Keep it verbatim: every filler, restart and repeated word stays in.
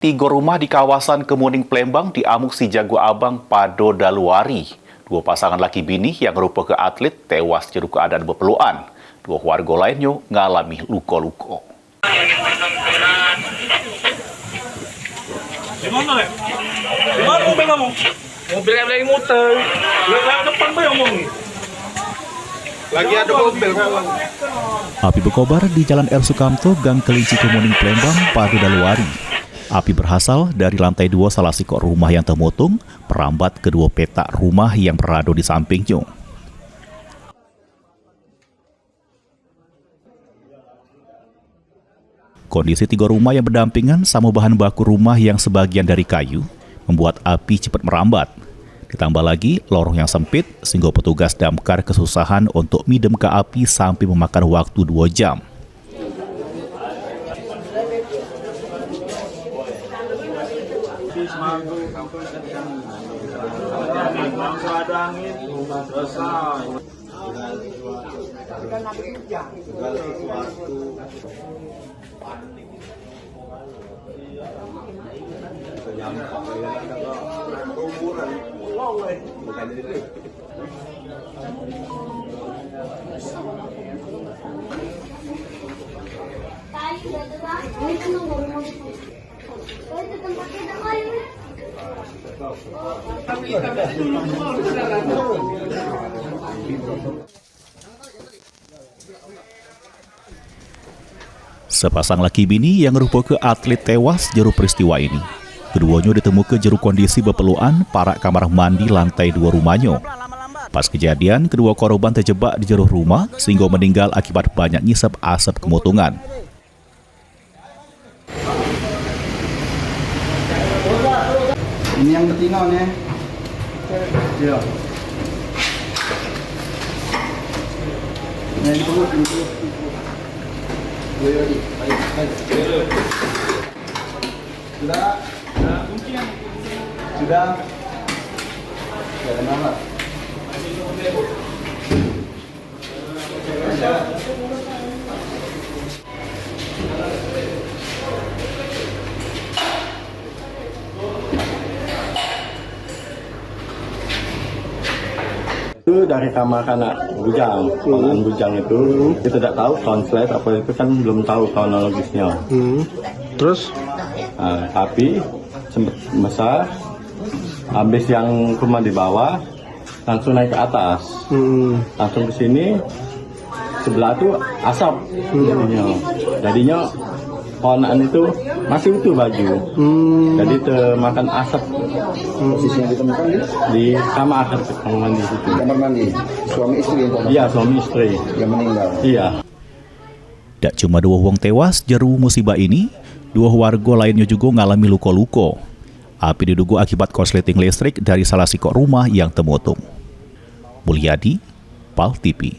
Tigo rumah di kawasan Kemuning, Palembang diamuk si jago abang pado dalu ari. Duo pasangan laki bini yang ngerupoke atlit tewas jero keadaan bepelukan. Duo warga lainnyo ngalami luko-luko. Di mano, Le? Di mano mobil kamu? Mobil kamu lagi muter. Lewat depan bae omong ni. Lagi ado mobil kawan. Api bekobar di Jalan R Sukamto, Gang Kelinci, Kemuning, Palembang, pado dalu ari. Api berasal dari lantai duo salah sikok rumah yang temotong, merambat ke duo petak rumah yang berado di sampingnyo. Kondisi tigo rumah yang berdampingan samo bahan baku rumah yang sebagian dari kayu membuat api cepat merambat. Ditambah lagi, lorong yang sempit, sehingga petugas damkar kesusahan untuk midemke api sampai memakan waktu duo jam. Sepasang laki bini yang ngerupoke atlit tewas jero peristiwa ini. Keduonyo ditemuke jero kondisi bepelukan parak kamar mandi lantai duo rumahnyo. Pas kejadian, keduo korban tejebak di jero rumah sehingga meninggal akibat banyak ngisep asap kemotongan. Ini yang betino ni. Yo. Yang di perut, yang di perut. Yo, yo, di. Ayo, ayo. Sudah? Sudah? Ya, kenapa? Itu dari kamar anak bujang, hmm, anak bujang itu, kita tidak tahu konslet apa itu kan belum tahu kronologisnya. Hmm. Terus? Ah, tapi sempat besar, habis yang rumah di bawah, langsung naik ke atas. Hmm. Langsung ke sini, sebelah tu asap. Hmm. Jadinya, jadinya ponakan itu masih utuh baju. Hmm. Jadi termakan asap. Hmm. Posisi yang ditemukan di? Di kamar, kamar mandi situ. Kamar mandi suami istri yang? Iya, suami istri. Yang meninggal? Iya. Dak cuma duo wong tewas jero musibah ini, duo warga lainnyo jugo ngalami luko-luko. Api diduga akibat korsleting listrik dari salah sikok rumah yang temotong. Mulyadi, Pal T V.